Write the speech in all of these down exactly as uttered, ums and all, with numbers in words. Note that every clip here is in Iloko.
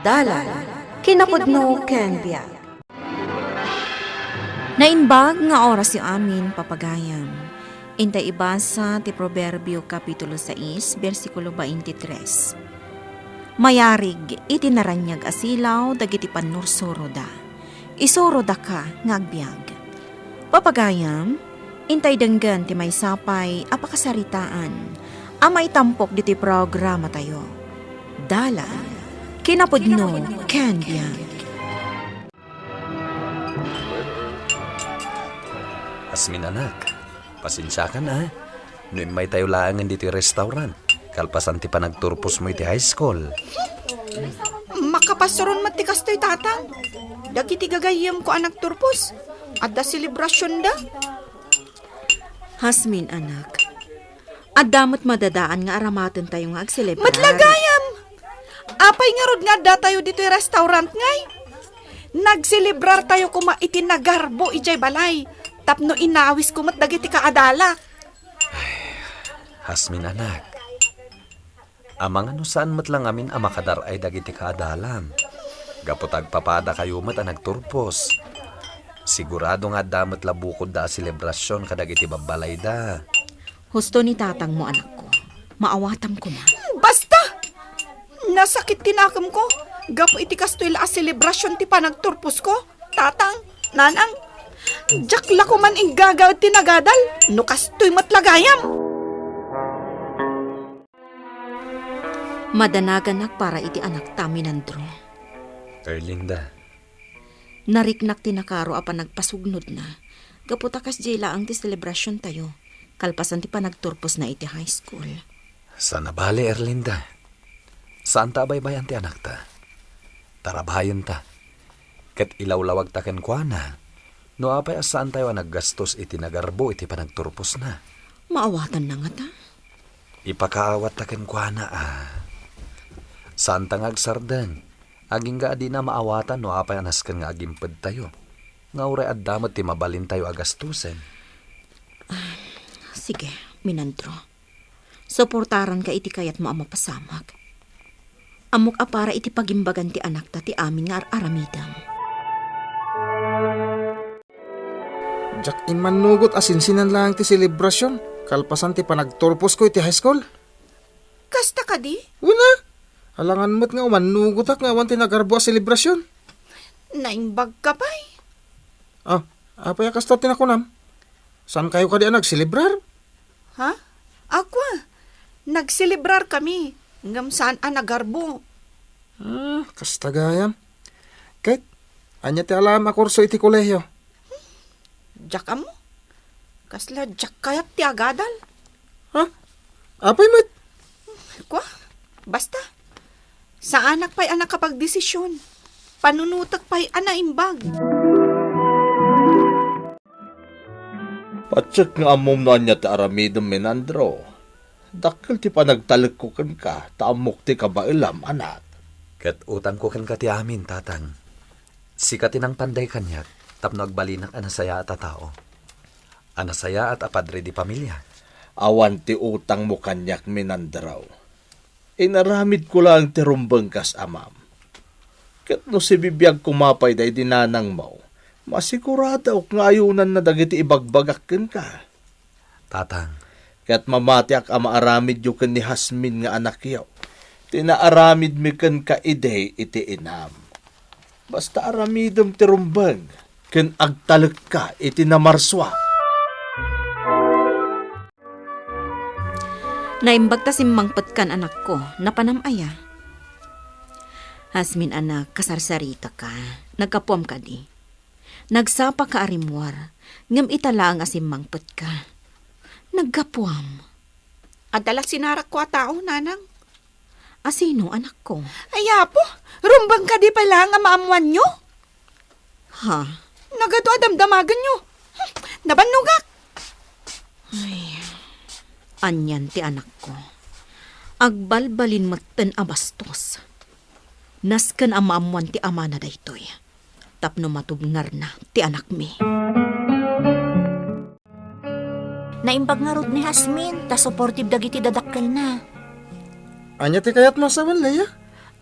Dalan, kinapudno ken biag. Naimbag nga orasyo amin, papagayam. Intay ibasa ti Proverbio Kapitulo sais, bersikulo twenty-three. Mayarig iti naraniag a silaw dagiti pannursuroda. Isurodaka nga agbiag. Papagayam, intay denggen ti maysa pay a pakasaritaan a maitampok ditoy programatayo. Dalan, kinapudno ken biag. Asmin, anak, pasensiakan a. No immaytayo laengen ditoy restaurant, kalpasan ti panagturposmo iti high school. Makapasuron met ti kastoy, tatang. Dagiti gagayyemko a nagturpos, adda selebrasionda. Asmin, anak, adda met madadaan nga aramatentayo nga agselebrar. Met la gayam! Apay ngarud nga addatayo ditoy restaurant ngay? Nagselebrartayo koma iti nagarbo idiay balay tapno inawisko met dagiti kaadalak. Asmin, anak, amangan no saan met la ngamin a makadar-ay dagiti kaadalam. Gapu ta agpapadakayo met a nagturpos. Sigurado nga adda met la bukodda a selebrasion kadagiti babbalayda. Husto ni tatangmo, anakko. Maawatam koma. Basta! Nasakit ti nakemko gapu iti kastoy la a selebrasion ti panagturposko. Tatang, nanang, diak la koman inggagaed ti nagadal no kastoy met la gayam. Madanaganak para iti anakta, Minandro. Erlinda. Nariknak ti nakaro a panagpasugnodna, gapu ta kasdiay laeng ti selebrasiontayo, kalpasan ti panagturposna iti high school. Saan a bale, Erlinda. Saanta a baybay-an ti anakta. Tarabayenta. Ket ilawlawagta kenkuana no apay a saantayo a naggastos iti nagarbo iti panagturposna. Maawatanna ngata? Ipakaawatta kenkuana a. Saanta nga agsardeng, agingga a dina maawatan no apay a nasken nga agimpedtayo, nga uray adda met ti mabalintayo a gastosen. Sige, Minandro. Suportaranka iti kayatmo a mapasamak. Ammok a para iti pagimbagan ti anakta ti amin nga ar-aramidem. Diak immannugot a sinsinan laeng ti selebrasion kalpasan ti panagturposko iti high school. Kasta kadi? Wen a. Alangan met nga umannugotak nga awan ti nagarbo a selebrasion. Naimbagka pay. Ah, apay a kasta ti nakunam? Saankayo kadi a nagselebrar? Ha? Akwa, nagselebrarkami, ngem saan a nagarbo. Ah, kasta gayam. Ket, ania ti alaem a kurso iti kolehio? Diak ammo. Kasla diak kayat ti agadal. Ha? Apay met? Kua, basta. Saanak pay a nakapagdesisyon. Panunotek pay a naimbag. Patiek nga ammom no ania ti aramidem, Minandro. Dakkel ti panagtalekko kenka, ta ammok ti kabaelam, anak. Ket utangko kenka ti amin, tatang. Sika ti nangpanday kaniak tapno agbalinak a nasayaat a tao, a nasayaat a padre di pamilia. Awan ti utangmo kaniak, Minandro. Inaramidko laeng ti rumbeng kas amam. Ket no sibibiag koma pay daydi nanangmo, masiguradok nga ayunanna dagiti ibagbagak kenka. Tatang. Ket mamatiak a maaramidyo ken ni Jasmine nga anakyo ti naaramidmi kenka idi iti inam. Basta aramidem ti rumbeng ken agtalekka iti namarsua. Naimbag ta simmangpetkan, anakko. Napanam aya? Jasmine, anak, kasarsarita ka. Naggapuam kadi? Nagsapa ka a rimmuar, ngem ita laeng a simmangpetka. Naggapuam. Adda la sinarakko a tao, nanang. Asino, anakko? Ay, apo, rumbeng kadi pay laeng a maammoanyo? Ha? Nagadu a damdamagenyo. Hmm, nabannogak. Ay, anian ti anakko. Agbalbalin metten a bastos. Nasken a maammoan ti amana daytoy tapno matubngarna ti anakmi. Naimbag ngarud ni Jasmine ta supportive dagiti dadakkelna. Ania ti kayatmo a sawen, Leia?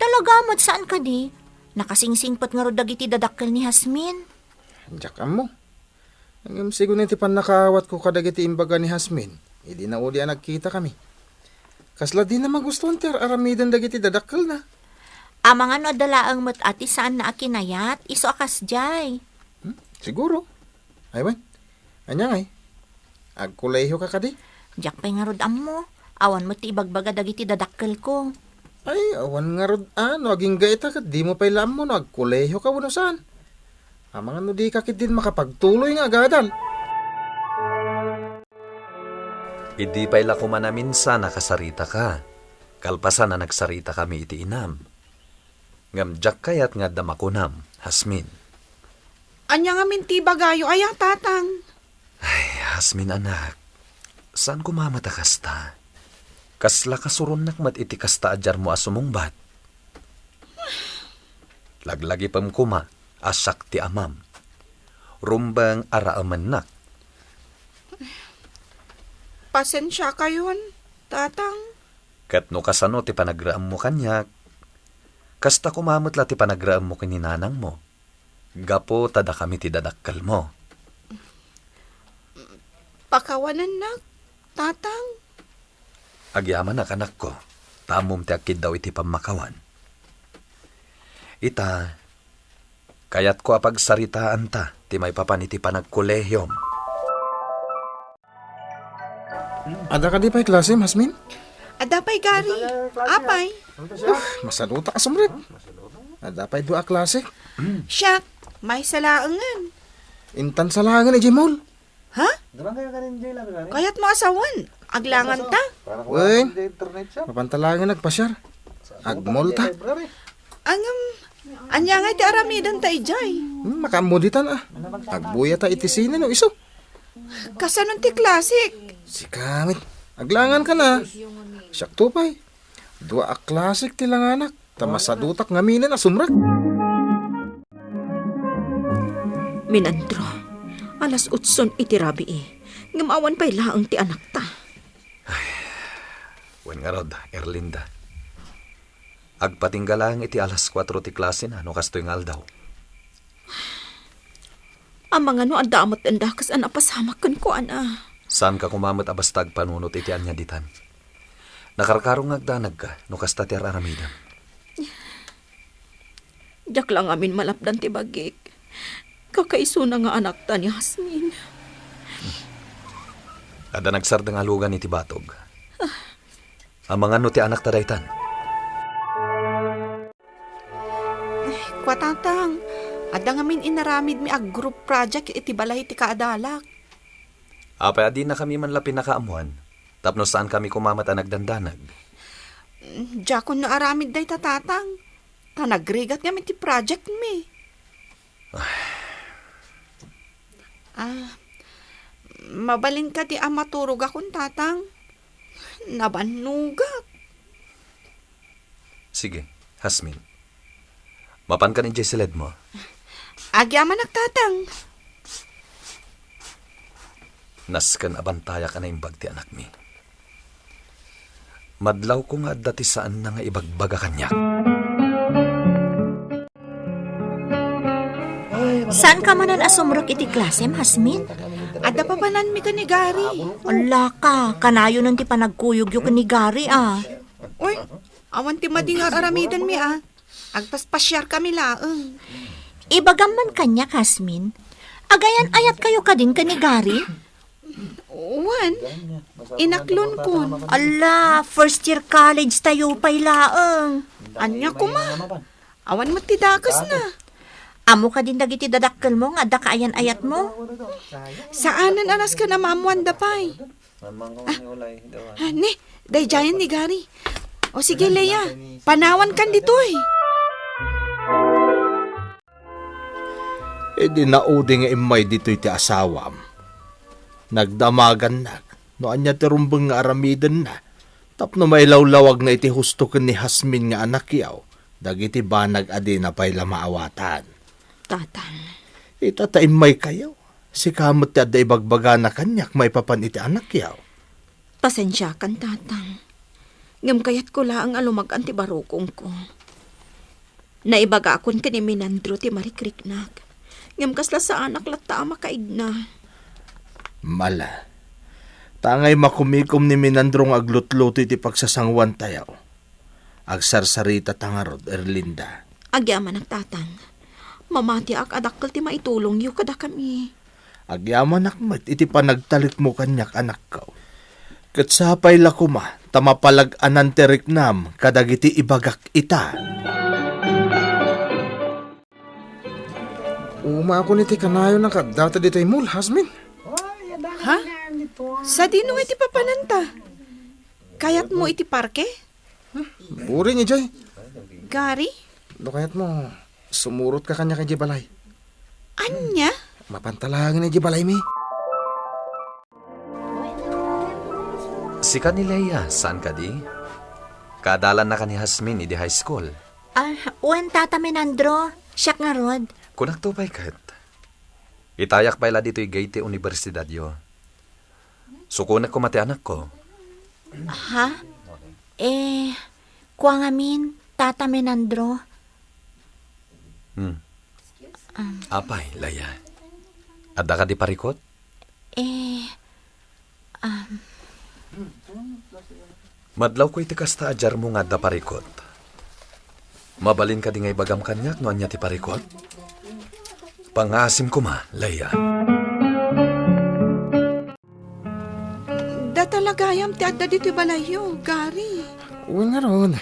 Talaga met saan kadi? Nakasingsingpet ngarud dagiti dadakkel ni Jasmine. Diak ammo. Ngem sigun iti pannakaawatko kadagiti imbaga ni Jasmine, idi naudi a nagkitakami, kasla dina magustuan ti ar-aramiden dagiti dadakkelna. Amangan no adda laeng met a ti saanna a kinayat, isu a kasdiay. Hmm, siguro. Ay, wen. Ania ngay? Agkolehiyo ka kadi? Diak pay ngarud ammo. Awan met ti ibagbaga dagiti dadakkelko. Ay, awan ngarud a, no agingga ita ket dimo pay la ammo no agkolehiyo ka wenno saan. Amangan no dika ketdin makapagtuloy nga agadal. Idi pay la koma naminsan a kasaritaka, kalpasan a nagsaritakami iti inam. Ngem diak kayat nga adda makunam, Jasmine. Ania ngamin ti ibagayo aya, Tatang? Ay, Jasmine, anak. Saan koma met a kasta? Kasla kasuronnak met iti kasta a diarmo a sumungbat. Laglagipem koma a siak ti amam. Rumbeng a raemennak. Pasensiakayon, Tatang. Ket no kasano ti panagraemmo kaniak, kasta koma met la ti panagraemmo ken ni nanangmo, gapu ta dakami ti dadakkelmo. Pakawanennak, Tatang. Agyamanak, anakko, ta ammom ti agkiddaw iti pammakawan. Ita, kayatko a pagsaritaanta ti maipapan iti panagkolehiom. Adda kadi pay klasem, Jasmine? Adda pay, Gary. Apay? Uf, masadutak a sumrek. Adda pay dua a klase. Siak, maysa laengen. Intan sa laengen idiay mall. Ha? Kayatmo a sawen? Aglanganta? Wen, mapanta laengen agpasiar. Agmall ta. Ngem, ania ngay ti aramidenta idiay? Hmm, makaammo ditan a. Agbuyata iti sine no isu. Kasanon ti klasik? Sika met. Aglangan ka na. Siak to pay. Dua a klasik ti langanak. Ta masadutak ngaminen a sumrek. Minantro, alas otson iti rabii. Ngem awan pay laeng ti anakta. Wen ngarud, Erlinda. Agpatingga laeng iti alas kuatro ti klasena no kastoy nga aldaw. Amangan no adda met dakes a napasamak kenkuana. Saanka koma met a basta agpanunot iti ania ditan. Nakarkaro nga agdanagka no kasta ti ar-aramidem. Diak la ngamin malapdan ti bagik. Kakaisuna nga anakta ni Jasmine. Adda nagsardeng a lugan iti batog. Amangan no ti anakta daytan. Kua, Tatang, adda ngamin inaramidmi a group project iti balay ti kaadalak. Apay a dinakami man la pinakaammuan tapno saankami koma met a nagdandanag? Diakon no aramid dayta, Tatang. Ta nagrigat ngamin ti projectmi. Ah, mabalin kadi a maturogakon, Tatang? Nabannogak. Sige, Jasmine. Mapankan idiay siledmo. Agyamanak, Tatang. Nasken a bantayak a naimbag ti anakmi. Madlawko nga adda ti saanna nga ibagbaga kaniak. Saanka manen a sumrek iti klasem, Jasmine? Adda papananmi ken ni Gary. Ala ka, kanayonen ti panagkuyogyo ken ni Gary, a. Uy, awan ti madi nga ar-aramidenmi, a. Agpaspasiarkami laeng. Ibagam man kaniak, Jasmine. Agayan-ayatkayo kadin ken ni Gary? Wen, inaklonkon. Ala, first year college tayo pay laeng. Ania koma? Awan met ti dakesna. Ammo kadin dagiti dadakkelmo nga adda kaayan-ayatmo? Saanen a nasken a maammoanda pay. Ah, ni, daydiayen ni Gary. O sige, Lea, panawankan ditoy. Idi naudi nga immay ditoy ti asawam, nagdamagannak no ania ti rumbeng nga aramidenna tapno mailawlawagna iti husto ken ni Jasmine nga anakyaw dagiti banag a dina pay la maawatan. Tatang. Ita ta immaykayo, sika met ti adda ibagbagana kaniak maipapan iti anakyaw. Pasensiakan, Tatang. Ngem kayatko laeng a lumagan ti barukongko. Naibagakon ken ni Minandro ti marikriknak. Ngem kasla saanak latta a makaigna. Mala. Ta angay makumikom ni Minandro nga aglutluto iti pagsasanguantayo. Agsarsarita ta ngarud, Erlinda. Agyamanak, Tatang. Mamatiak a dakkel ti maitulongyo kadakami. Agyamanak met iti panagtalekmo kaniak, anakko. Ket sapay la koma ta mapalag-anan ti riknam kadagiti ibagak ita. Umakon iti kanayon a kaddata ditoy mall, Hasmin. Ha? Sadino nga iti papananta? Kayatmo iti parke? Uring idiay. Gary? No kayatmo, sumurotka kaniak idiay balay. Ania? Mapanta laengen idiay balaymi. Sika ni Leia, saan kadi? Kaadalanna ken ni Hasmin idi high school. Ah, wen, Tata Menandro. Siak ngarud. Kunakto pay ket. Itayak pay la ditoy gate ti universidadyo. Sukonek koma ti anakko. Ha? Eh, kua ngamin, Tata Menandro. Hmm. Um. Apay, Leia? Adda kadi parikut? Eh, um. Madlawko iti kasta a diarmo nga adda parikut. Mabalin kadi nga ibagam kaniak no ania ti parikut? Pangngaasim koma, Leia. Data la gayam ti adda ditoy balayyo, Gary. Wen ngarud.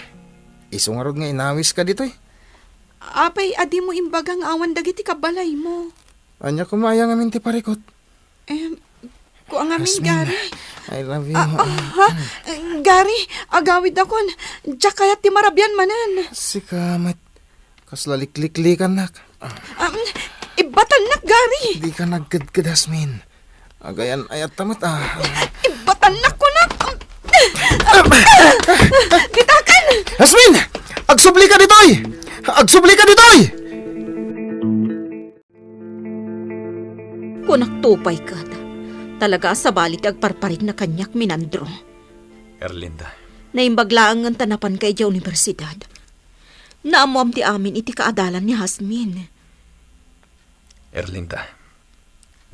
Isu ngarud nga inawiska ditoy. Apay a dimo imbaga nga awan dagiti kabalaymo? Ania koma aya ngamin ti parikut? Em, kua ngamin, Jasmine, Gary. I love you. Ah, ah, ha? Gary, agawidakon. Diak kayat ti marabian manen. Sika met, kasla likliklikannak. Ah. Um, ibbatannak, Gary. Dika nagkedked, Jasmine. Agayan-ayatta met, ah. Ibbatannak, kunak. Bitakan! Jasmine! Agsublika ditoy! Agsublika ditoy! Kunakto pay ket, talaga a sabali ti agparparigna kaniak, Menandro. Erlinda. Naimbag laengen ta napanka idiay universidad. Naammoam ti amin iti kaadalan ni Jasmine. Erlinda,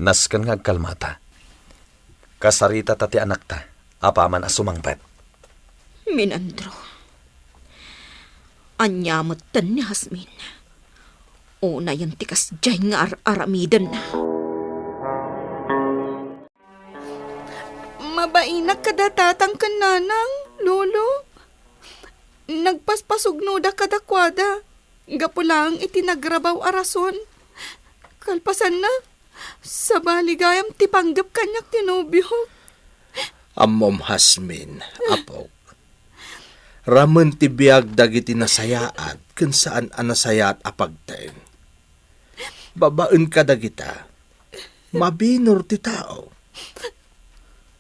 nasken nga agkalmata. Kasaritata ti anakta, apaman a sumangpet. Menandro. Ania metten ni Jasmine? Unayen ti kasdiay nga ar-aramidenna. Mabainak kada tatang ken nanang, Lolo. Nagpaspasugnodak kadakuada gapu laeng iti nagrabaw a rason. Kalpasanna, sabali gayam ti panggep kaniak ti nobiok. Ammom, Jasmine, apok. Ramen ti biag dagiti nasayaat ken saan a nasayaat a pagteng. Babaen kadagita, mabinor ti tao.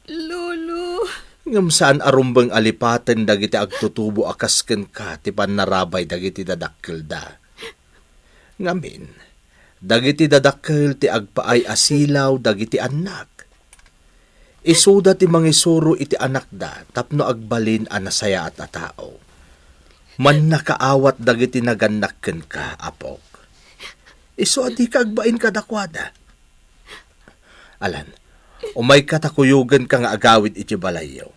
Lolo. Ngem saan a rumbeng a lipaten dagiti agtutubo a kas kenka ti pannarabay dagiti dadakkelda. Ngamin, dagiti dadakkel ti agpaay a silaw dagiti annak. Isuda ti mangisuro iti anakda tapno agbalin a nasayaat a tao. Mannakaawat dagiti nagannak kenka, apok. Isu a dika agbain kadakuada. Alan, umayka ta kuyogenka nga agawid iti balayyo.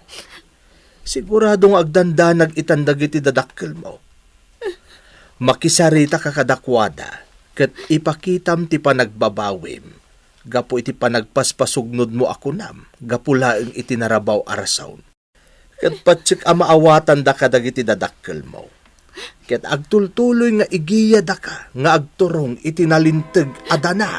Sigurado nga agdandanag itan dagiti dadakkelmo. Makisaritaka kadakuada, ket ipakitam ti panagbabawim gapu iti panagpaspasugnodmo a kunam gapu laeng iti narabaw a rason. Ket patiek a maawatanda kadagiti dadakkelmo. Ket agtultuloy nga igiyadaka nga agturong iti nalinteg a dana.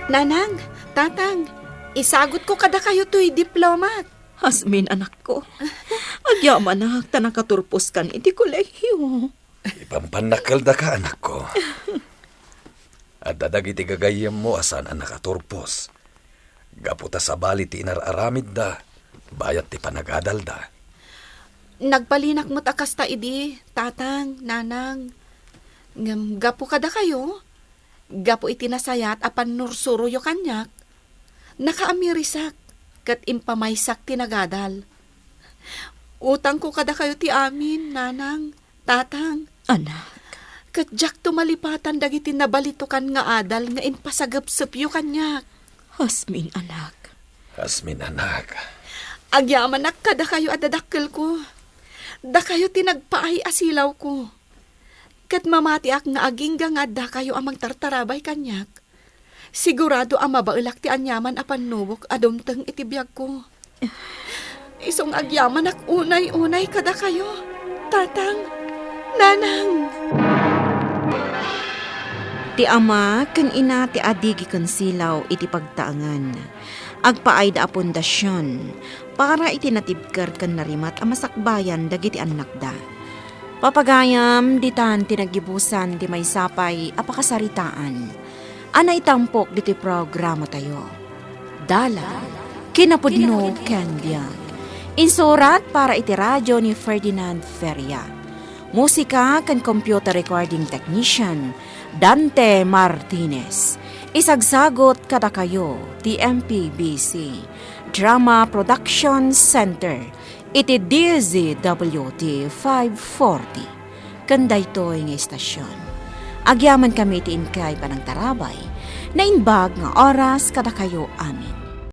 Nanang, Tatang, isagutko kadakayo toy diplomat. Jasmine, anakko. Agyamanak ta nakaturposkan iti kolehiyo. Pampannakkeldaka, anakko. Adda dagiti gagayyemmo a saan a nakaturpos. Gapu ta sabali ti inar-aramidda, bayat ti panagadalda. Nagbalinak met a kasta idi, Tatang, Nanang. Ngem gapu kadakayo, gapu iti nasayat a pannursuroyo kaniak, nakaamirisak ket impamaysak ti nagadal. Utangko kadakayo ti amin, Nanang, Tatang. Anak. Ket diakto malipatan dagiti nabalitokan nga adal nga impasagepsepyo kaniak. Hasmin, anak. Hasmin, anak. Agyamanak kadakayo a dadakkelko. Dakayo ti nagpaay a silawko. Ket mamatiak nga agingga nga addakayo a mangtartarabay kaniak. Sigurado a mabaelak ti aniaman a pannubok a dumteng iti biagko. Isu nga agyamanak unay-unay kadakayo, Tatang, Nanang. Ti ama ken ina ti adigi ken silaw iti pagtaengan. Agpaayda a pundasion para iti natibker ken narimat a masakbayan dagiti annakda. Papagayam, ditan ti naggibusan ti maysa pay a pakasaritaan a naitampok diti programatayo. Dalan, kinapudno ken biag. Insurat para iti radio ni Ferdinand Feria. Musika ken computer recording technician, Dante Martinez. Isagsagot kadakayo ti M P B C Drama Production Center iti D Z W T five forty. Ken daytoy nga istasion, agyamankami iti inkay panangtarabay, naimbag nga oras kadakayo amin.